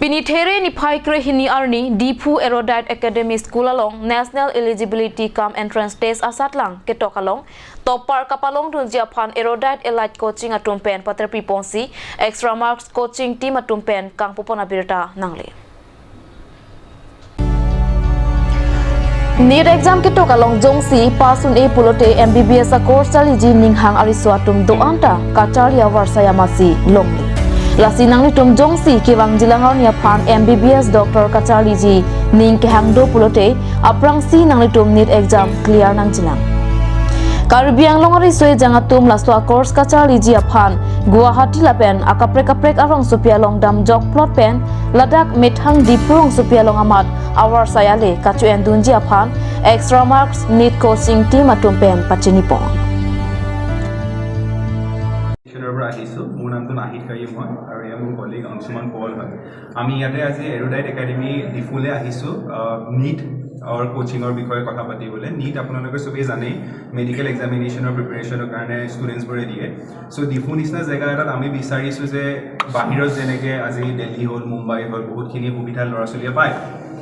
Pinithere ni phai kre hini arni Diphu Erudite Academy School along National Eligibility Cum Entrance Test asatlang ketok along topper kapalong dunjia phan Erudite Elite Coaching atum pen patrapi ponsi Extra Marks Coaching Team atum pen kangpupona birta nangle. NEET exam ketok along jongsi pasun e pulote MBBS a course chali ji ninghang ariswatum doanta kacharia varsaya masi longli. Lasi nangli tum jongsi kiwang jilangar nia phan MBBS doctor kachali ji ning kehang do pulote aprang si nangli tum NEET exam clear nang jilang. Karbi Anglong ari soi janga tum laswa course kachali ji aphan Guwahati lapen akaprek kaprek arong supia long dam jok plot pen Ladakh methang dipurong supia long amat awar sayale kachu en dunji aphan Extra Marks NEET Coaching Team atum pen pachini pong. ষ্টেচনৰ পৰা আহিছোঁ। মোৰ নামটো নাহিদ কাৰিম হয় আৰু এয়া মোৰ colleague Anshuman পল হয়। আমি ইয়াতে আজি এৰুডাইট একাডেমি ডিফুলে আহিছোঁ নীট আৰু কোচিঙৰ বিষয়ে কথা পাতিবলৈ। নীট আপোনালোকে চবেই জানেই, মেডিকেল এক্সামিনেশ্যনৰ প্ৰিপেৰেশ্যনৰ কাৰণে ষ্টুডেণ্টছবোৰে দিয়ে। চ' ডিফু নিচিনা জেগা এটাত আমি বিচাৰিছোঁ যে বাহিৰত যেনেকৈ আজি দিল্লী হ'ল, মুম্বাই হ'ল, বহুতখিনি সুবিধা ল'ৰা ছোৱালীয়ে পায়,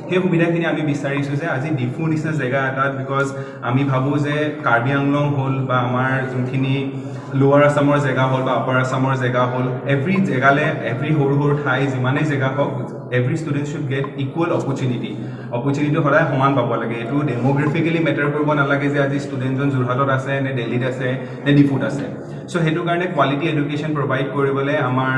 সেই সুবিধাখিনি আমি বিচাৰিছোঁ যে আজি ডিফু নিচিনা জেগা এটাত, because আমি ভাবোঁ যে কাৰ্বি আংলং হ'ল বা আমাৰ যোনখিনি লোৱাৰ আছামৰ জেগা হ'ল বা আপাৰ আছামৰ জেগা হ'ল, এভৰি জেগালে, এভৰি সৰু সৰু ঠাই যিমানেই জেগা হওক, every student should get equal opportunity. Opportunity সদায় সমান পাব লাগে। এইটো ডেম'গ্ৰাফিকেলি মেটাৰ কৰিব নালাগে যে আজি ষ্টুডেণ্টজন যোৰহাটত আছে নে দিল্লীত আছে নে ডিফুত আছে। চ' সেইটো কাৰণে কোৱালিটি এডুকেশ্যন প্ৰভাইড কৰিবলৈ আমাৰ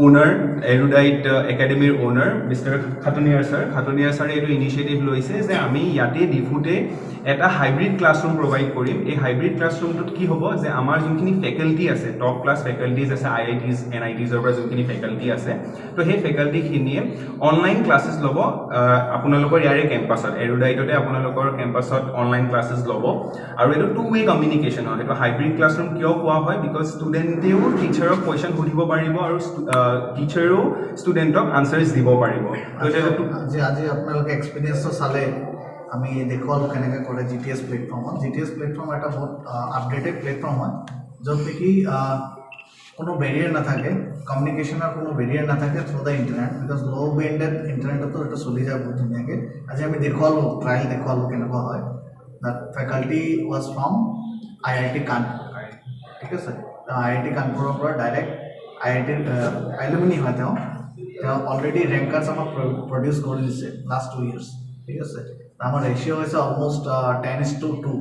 অ'নাৰ, এৰুডাইট একাডেমীৰ owner mister Khataniar sir, Khataniar ছাৰে এইটো ইনিচিয়েটিভ লৈছে যে আমি ইয়াতে ডিফুতে এটা হাইব্ৰিড ক্লাছৰুম প্ৰভাইড কৰিম। এই হাইব্ৰিড ক্লাছৰুমটোত কি হ'ব যে আমাৰ যোনখিনি ফেকাল্টি আছে, টপ ক্লাছ ফেকাল্টিজ আছে, আইআইটিজ, এনআইটিজৰ পৰা যোনখিনি ফেকাল্টি আছে, তো সেই ফেকাল্টিখিনিয়ে অনলাইন ক্লাছেছ ল'ব আপোনালোকৰ ইয়াৰে কেম্পাছত, এৰুডাইটতে আপোনালোকৰ কেম্পাছত অনলাইন ক্লাছেছ ল'ব। আৰু এইটো টু ৱে কমিউনিকেশ্যন হয়। সেইটো হাইব্ৰিড ক্লাছৰুম কিয় কোৱা হয়? Because ষ্টুডেণ্টেও টিচাৰক কুৱেশ্যন সুধিব পাৰিব আৰু টিচাৰেও ষ্টুডেণ্টক আনচাৰ্ছ দিব পাৰিব। তো এইটো আজি আপোনালোকে এক্সপিৰিয়েঞ্চটো চালে, আমি দেখুৱালোঁ কেনেকৈ কৰে জিটিএছ প্লেটফৰ্মত। জিটিএছ প্লেটফৰ্ম এটা বহুত আপডেটেড প্লেটফৰ্ম হয়, য'ত নেকি কোনো বেৰিয়াৰ নাথাকে, কমিউনিকেশ্যনৰ কোনো বেৰিয়াৰ নাথাকে through the internet, because low banded ইণ্টাৰনেটতো এইটো চলি যায় বহুত ধুনীয়াকৈ। আজি আমি দেখুৱালোঁ, ট্ৰায়েল দেখুৱালোঁ কেনেকুৱা হয়। That faculty was from IIT Kanpur, ঠিক আছে? আইআইটি কানপুৰৰ পৰা ডাইৰেক্ট আইআইটিৰ এলুমিনি হয় তেওঁ। তেওঁ অলৰেডি ৰেংকাৰ্ছ আমাক প্ৰডিউচ কৰি দিছে লাষ্ট 2 ইয়াৰ্ছ, ঠিক আছে? আমাৰ ৰেচিঅ' হৈছে almost 10:2,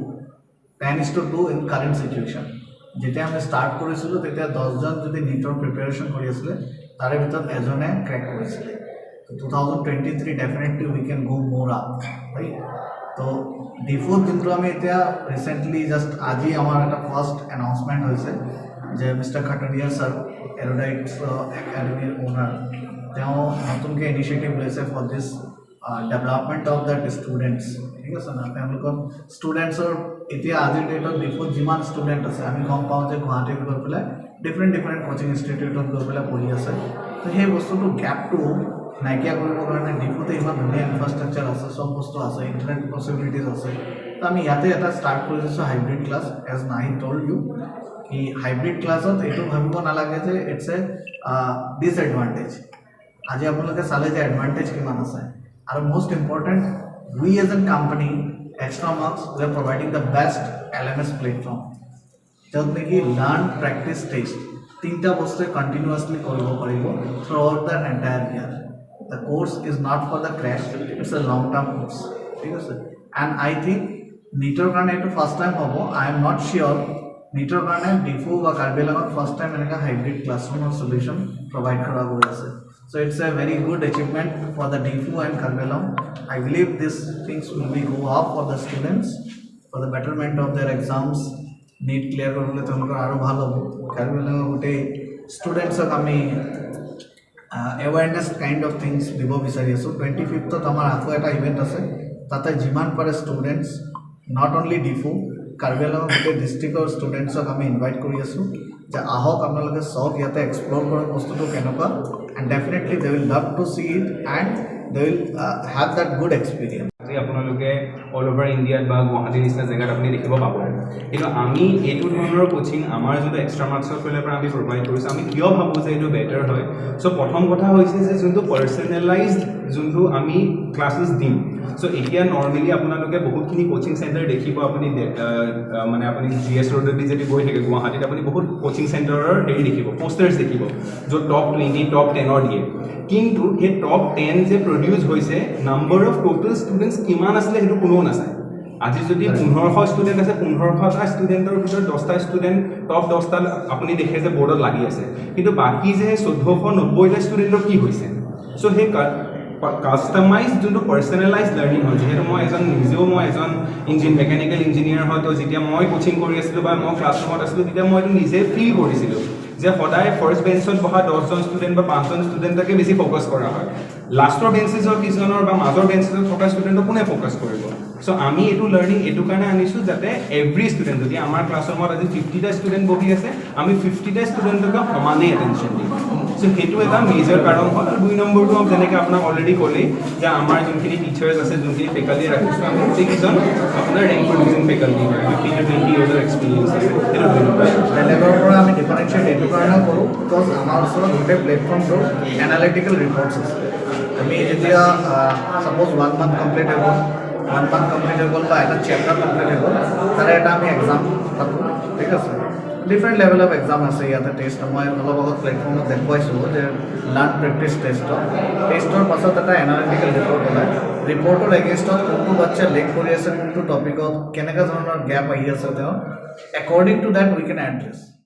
10:2 in current situation. যেতিয়া আমি ষ্টাৰ্ট কৰিছিলোঁ, তেতিয়া 10জন যদি নীটৰ প্ৰিপেৰেশ্যন কৰি আছিলে, তাৰে ভিতৰত এজনে ক্ৰেক কৰিছিলে। 2023 definitely we can go more up, right? তো ডিফুত যোনটো আমি এতিয়া ৰিচেণ্টলি জাষ্ট আজি আমাৰ এটা ফাৰ্ষ্ট এনাউন্সমেণ্ট হৈছে যে মিষ্টাৰ খাটনিয়াৰ ছাৰ, এৰোডাইটছ একাডেমীৰ অ'নাৰ, তেওঁ নতুনকৈ ইনিচিয়েটিভ লৈছে for this development of that students, ঠিক আছে না? তেওঁলোকৰ ষ্টুডেণ্টছৰ এতিয়া আজিৰ ডেটত ডিফুত যিমান ষ্টুডেণ্ট আছে, আমি গম পাওঁ যে গুৱাহাটীত গৈ পেলাই ডিফাৰেণ্ট ডিফাৰেণ্ট কোচিং ইনষ্টিটিউটত গৈ পেলাই পঢ়ি আছে। তো সেই বস্তুটো, গেপটো নাইকিয়া কৰিবৰ কাৰণে ডিফুতে ইমান ধুনীয়া ইনফ্ৰাষ্ট্ৰাকচাৰ আছে, চব বস্তু আছে, ইণ্টাৰনেট পচিবিলিটিজ আছে। তো আমি ইয়াতে এটা ষ্টাৰ্ট কৰি দিছোঁ hybrid class. As Nahid told you কি হাইব্ৰিড ক্লাছত এইটো ভাবিব নালাগে যে it's a disadvantage. আজি আপোনালোকে চালে যে এডভান্টেজ কিমান আছে। আৰু most important, we as an company, Extra Marks, we are providing the best LMS platform, য'ত নেকি লাৰ্ণ, প্ৰেক্টিছ, টেষ্ট তিনিটা বস্তুৱে কণ্টিনিউৱাছলি কৰিব পাৰিব throughout the entire year. The course is not for the crash, it's a long term course, ঠিক আছে? And I think নীটৰ কাৰণে এইটো ফাৰ্ষ্ট টাইম হ'ব, I am not sure, নীটৰ কাৰণে ডিফু বা কাৰ্বি আংলঙত ফাৰ্ষ্ট টাইম এনেকুৱা হাইব্ৰিড ক্লাছৰুমৰ চলিউশ্যন প্ৰভাইড কৰা গৈ আছে। So it's a very good achievement for the Diphu and Karbi Anglong. I believe this things will be go up for the students for the betterment of their exams. NEET clear কৰিবলৈ তেওঁলোকৰ আৰু ভাল হ'ব। কাৰ্বি আংলঙৰ গোটেই ষ্টুডেণ্টছক আমি awareness kind of things দিব বিচাৰি আছোঁ। 25ত আমাৰ আকৌ এটা ইভেণ্ট আছে। তাতে যিমান পাৰে students, not only Diphu, Karbi আংলঙৰ গোটেই ডিষ্ট্ৰিক্টৰ ষ্টুডেণ্টছক আমি ইনভাইট কৰি আছোঁ যে আহক আপোনালোকে, চাওক, ইয়াতে এক্সপ্ল'ৰ কৰক বস্তুটো কেনেকুৱা, and definitely they will love to see it and they will have that good experience. আজি আপোনালোকে অল অভাৰ ইণ্ডিয়াত বা গুৱাহাটীৰ নিচিনা জেগাত আপুনি দেখিব পাব। কিন্তু আমি এইটো ধৰণৰ কোচিং আমাৰ যোনটো এক্সট্ৰা মাৰ্কছৰ ফালৰ পৰা আমি প্ৰভাইড কৰিছোঁ, আমি কিয় ভাবোঁ যে এইটো বেটাৰ হয়? চ' প্ৰথম কথা হৈছে যে যোনটো পাৰ্চনেলাইজড যোনটো আমি ক্লাছেছ দিম। চ' এতিয়া নৰ্মেলি আপোনালোকে বহুতখিনি কোচিং চেণ্টাৰ দেখিব। আপুনি মানে আপুনি জি এছ ৰোডেদি যদি গৈ থাকে গুৱাহাটীত, আপুনি বহুত কোচিং চেণ্টাৰৰ হেৰি দেখিব, পষ্টাৰ্ছ দেখিব, য'ত টপ 20, টপ 10ৰ দিয়ে। কিন্তু সেই টপ 10 যে প্ৰডিউচ হৈছে, নাম্বাৰ অফ টোটেল ষ্টুডেণ্টছ কিমান আছিলে সেইটো কোনেও নাচায়। আজি যদি 1500 ষ্টুডেণ্ট আছে, 1500টা ষ্টুডেণ্টৰ ভিতৰত 10টা ষ্টুডেণ্ট, টপ 10টা আপুনি দেখে যে বৰ্ডত লাগি আছে। কিন্তু বাকী যে 1490টা ষ্টুডেণ্টৰ কি হৈছে? চ' সেই কাষ্টমাইজ যোনটো পাৰ্চনেলাইজ লাৰ্ণিং হয়, যিহেতু মই এজন নিজেও মই এজন মেকানিকেল ইঞ্জিনিয়াৰ হয়, তো যেতিয়া মই কোচিং কৰি আছিলোঁ বা মই ক্লাছৰুমত আছিলোঁ, তেতিয়া মই এইটো নিজে ফিল কৰিছিলোঁ যে সদায় ফাৰ্ষ্ট বেঞ্চত বহা 10জন ষ্টুডেণ্ট বা পাঁচজন ষ্টুডেণ্টকে বেছি ফ'কাছ কৰা হয়। লাষ্টৰ বেঞ্চেছৰ কিছুমানৰ বা মাজৰ বেঞ্চেছত থকা ষ্টুডেণ্টক কোনে ফ'কাছ কৰিব? চ' আমি এইটো লাৰ্ণিং এইটো কাৰণে আনিছোঁ যাতে এভৰি ষ্টুডেণ্ট, যদি আমাৰ ক্লাছৰুমত আজি 50টা ষ্টুডেণ্ট বহি আছে, আমি 50টা ষ্টুডেণ্টকে সমানেই এটেনশ্যন দিম। চ' সেইটো এটা মেজৰ কাৰণ হ'ল। আৰু দুই নম্বৰটো যেনেকৈ আপোনাক অলৰেডি ক'লেই যে আমাৰ যোনখিনি টিচাৰ্ছ আছে, যোনখিনি ফেকাল্টি ৰাখিছোঁ, আমি গোটেইকেইজন আপোনাৰ ৰেংক প্ৰডিউচিং ফেকাল্টি হয়, 15 টু 20 ইয়াৰ্ছৰ এক্সপিৰিয়েঞ্চ আছে। সেইটো দুই নম্বৰ। বেলেগৰ পৰা আমি ডিফাৰেঞ্চিয়েট এইটো কাৰণেও কৰোঁ because আমাৰ ওচৰত গোটেই প্লেটফৰ্মটোৰ এনালিটিকেল ৰিপৰ্টছ আছে। আমি যেতিয়া ছাপ'জ ওৱান মান্থ কমপ্লিট হৈ গ'ল, ওৱান মান্থ কমপ্লিট হৈ গ'ল বা এটা চেপ্টাৰ কমপ্লিট হৈ গ'ল, তাৰে এটা আমি এক্সাম পাতোঁ, ঠিক আছে? ডিফাৰেণ্ট লেভেল অফ এক্সাম আছে ইয়াতে, টেষ্ট। মই অলপ আগত প্লেটফৰ্মত দেখুৱাইছোঁ যে লাৰ্ণ প্ৰেক্টিছ টেষ্টৰ পাছত এটা এনালিটিকেল ৰিপৰ্ট ওলায়। ৰিপৰ্টৰ এগেইনষ্টত কোনটো বাচ্চা লেক কৰি আছে, কোনটো টপিকত কেনেকুৱা ধৰণৰ গেপ আহি আছে তেওঁৰ, according to that we can address.